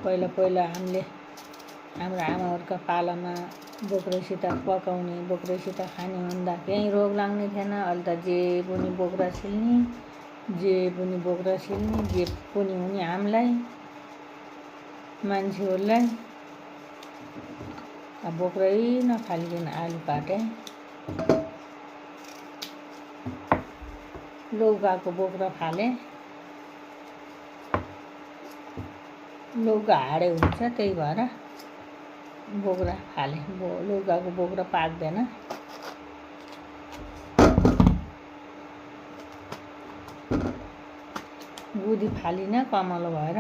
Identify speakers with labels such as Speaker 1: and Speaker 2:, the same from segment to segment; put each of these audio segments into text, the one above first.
Speaker 1: पहिला पहिला हामीले हाम्रो आमाहरूका पालामा बोक्रासित पकाउने बोक्रासित खाने भन्दा केही रोग लाग्ने थिएन। अहिले त जे पनि बोक्रा छिल्ने जे पनि हुने हामीलाई मान्छेहरूलाई। अब बोक्रै नखालिकन आलु काटे लौकाको बोक्रा फाले लौका हाडे हुन्छ त्यही भएर बोक्रा फाले लौकाको बोक्रा पाक्दैन। गुदी फालिन कमलो भएर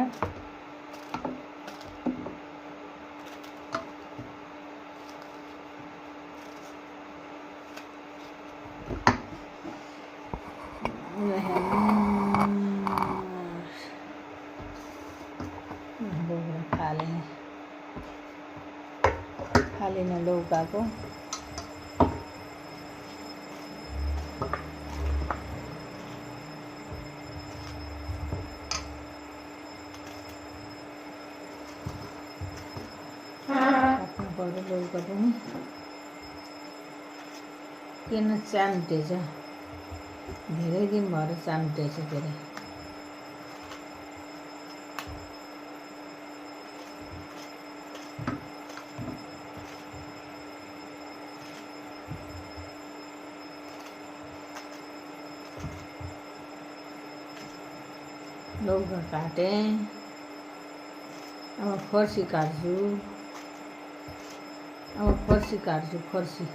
Speaker 1: बोक्रा फालिन लौकाको काट्नु पर्यो। लौका पनि किन च्याम्टेछ धेरै दिन भएर च्याम्टेछ के अरे। लौका काटेँ। अब फर्सी काट्छु फर्सी